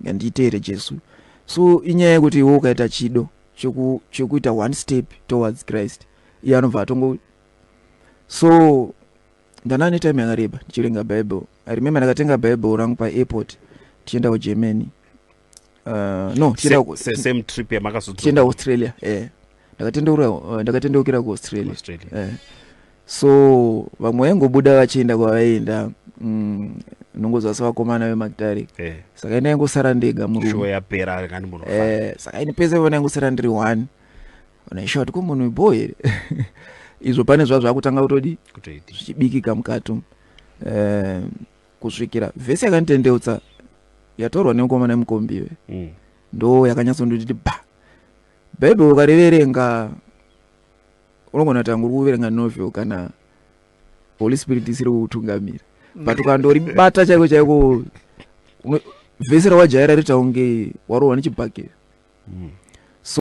Nganditeere Jesu. So inyaya yekuti iwe ukaita chido chekuita one step towards Christ, iye anobva atongo. So ndana netime yakareba ndichiverenga Bible. I remember ndakatenga Bible rangu paairport tichienda kuGermany, no, same trip. Tichienda Australia. Ndakatendeukira kuAustralia. So vamwe vaingobuda vachienda kwavaienda, nongozva sevakomana vemagitare. Saka indaingosara ndega murume. Yapera. Saka ini pese panaingosara ndiri one, naisha kuti ko munhu ibo here izvo, pane zva zvakutanga kutodi zvichibikika mukati umu, kusvikira vhesi yakanditendeutsa yatorwa nemukomana wemukombiwe. Ndo yakanyatsondotiti ba. Bhaibheri ukariverenga unogona kuti anguri kuverenga novel kana Holy Spirit isiri kukutungamira, but ukandoribata chaiko chaiko, vhesi rawajaira rita kunge warohwa nechibhakera.